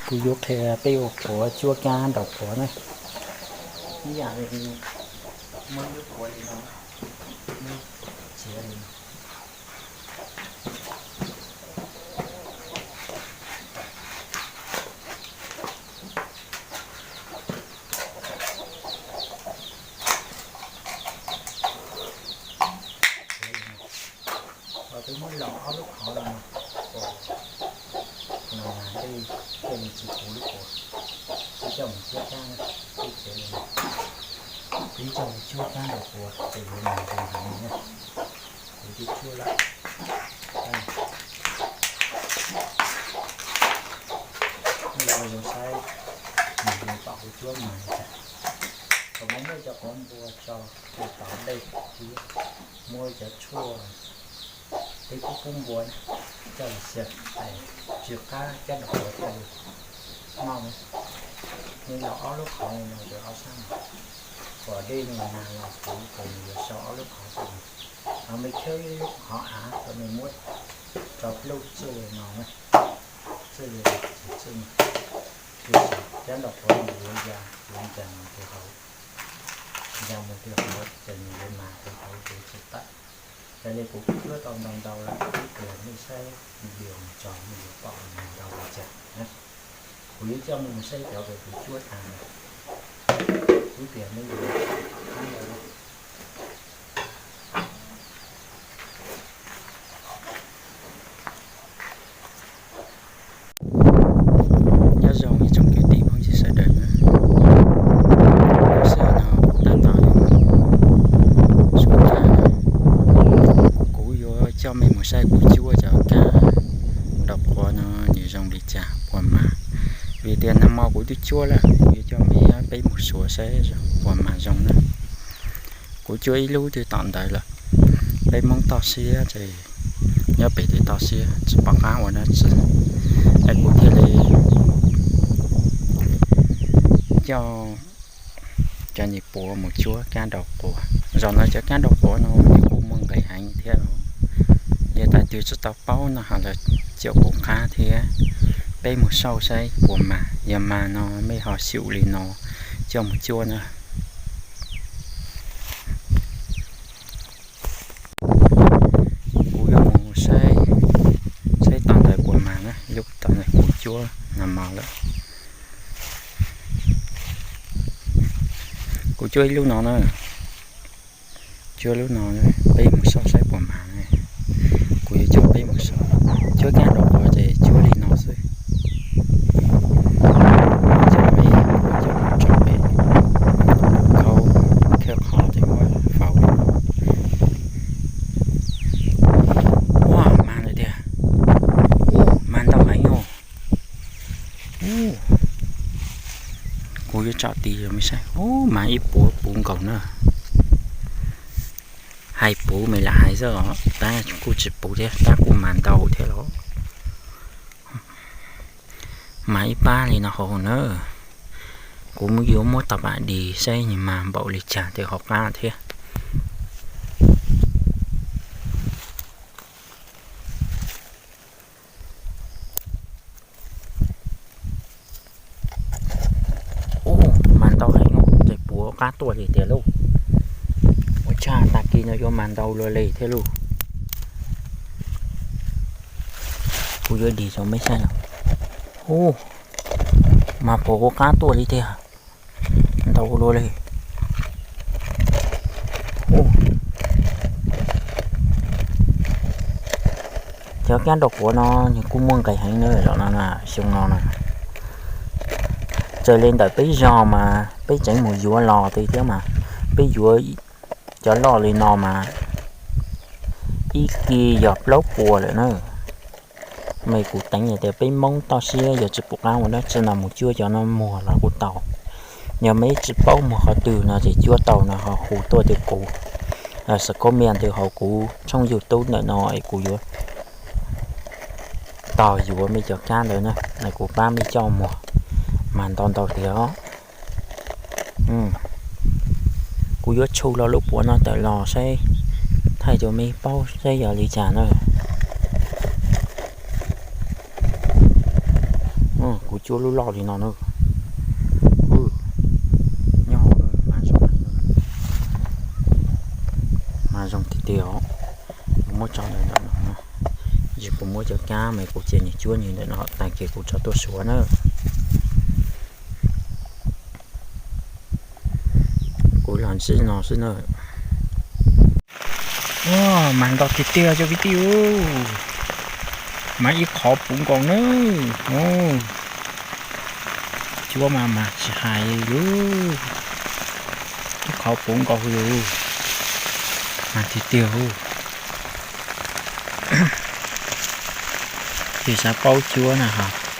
Kuv yuav qhia peb ua quav cuab kab nraum quav na. Ib yam li muab lub quav li no, muab txiav li no. Peb muab laus ob lub qhov no, no mas dej thiaj li tsis puv lub quav. Peb coj mus cuab kab na, peb txiav li no. Peb coj mus cuab kab nraum quav ces yuav mas zoo heev na. Kuv twb cuab lawm. Los zoo saib, nws pom kuv cuab mas li cas. Thaum no muab cov quav npua tso rau tom dej, muab cov tshuaj peb pub pub npua coj los xyaw, tsw qab kab nraum quav thiaj li noj na. Nws laus ob lub qhov no rau ob sab no, kom dej nws nag los puv ces nws yuav sau ob lub qhov xwb. Ho mej khawb ib lub qhov av rau mej muab tso pluj txwj li no na, txwj li txwj no, kab nraum quav nws yuav ya, yuav ya mus rau hauv, ya mus rau hauv ces nws yuav mas rau hauv ces tsis tawm. Yog li kuv kuj cuab tau ntau ntau lawm, ib pliag mej saib video mus tso mej yuav pom mas ntau li cas na. Kuv yuav coj mej mus saib cov uas kuv cuab tas, ib pliag mej yuav pom qab ntau. Nyob zoo ib tsoom kwv tij phooj ywg sawv daws na. Lub sij hawm no kuv tab tom yuav suav kab, kuv yuav coj mej mus saib kuv cuab cov kab nraum quav no nws zoo li cas puas mas. Vim tias nag hmo kuv twb cuab lawm, kuv yuav coj mej peb mus suav saib puas mas zoo na. Kuv cuab ib lub twb tom ntawd lawm. Peb Hmoob toj siab ces nyob pem tej toj siab tsis pom qab ua dab tsi, es kuv thiaj li coj cov niag puav mus cuab kab nraum quav. Zaum no cov kab nraum quav no nws kuj muaj nqis heev thiab. Yog tias twg tsis tau paub no ho los caum kuv qab thiab, peb mus saib saib puas mas, yog mas no mej ho xyum li no coj mus cuab na. Kuv yuav mus saib, saib tom ntawd puas mas na, lub tom ntawd kuv cuab nag hmo lawm. Kuv cuab ib lub no na, cuab lub no, peb mus saib saib puas mas na. Kuv yuav coj peb mus saib, cuab kab nraum quav ces cuab li no xwb. Coj peb, coj mus tso pem, khaub, khaub qhov ces muab faus. Ua mas lawm tiag, mas ntau heev os. Kuv yuav tsom tis rau mej saib, ub, mas ib puav puv nkaus na. Hais puv mej lam hais xwb os, tab kuj tsis puv thiab, tab kuj mas ntau thiab los. Mas ib pab li no hauv na. Kuv yuav muab tau pam dis saib nws mas npaum li cas tej hauv qab thiab. Ub, mas ntau heev, ces puav qab tuaj li tiag lauj. Ua tshaj tag kis no yuav mas ntau luaj li thiab lauj. Kuv yuav dim rau mej saib no. Ub, mas puav qab tuaj li tiag. Ntau luaj li. Cov kab nraum quav no nws kuj muaj nqis heev na, zaum no na, xyoo no na. Raws li ntawm peb zog mas peb tseem mus yuav los thiab mas, peb yuav cov loj li no mas ib kis yog plaub puas lawm na. Mas kuv teev hais tias peb Hmoob toj siab yog tsis pum qab ua dab tsi no mus cuab cov no muag los kuj tau. Yog mej tsis paub muag qhov twg no ces cuab tau no ho hu tuaj rau kuv, xav khaub mia ntawd hauv kuv tshooj YouTube ntawm no es kuv yuav tos yuav mej cov kab ntawd na, kuv pab mej coj muag mas ntau ntau tiag os. Kuv yuav tshu los lub puav no tawm los saib, thaij rau mej paub saib yog li cas na. Kuv Cuab lub loj li no na. Nyob hauv mas zoo, mas zoo tiag tiag os. Muab tso ntawm no, tsis pub muab cov kab mas kuv cia nws cuab nws ntawm no tag kis kuv tso tuaj suav na. Kuv los ntsib no xwb na. Mas ntau tiag tiag cov kwv tij, mas ib qhov puv nkaus na. Cuab mas mas tsis hais li, ib qhov puv nkaus li, mas tiag tiag. Tus xav paub cuab na,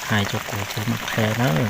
hais rau kuv kuv mam qhia nawb.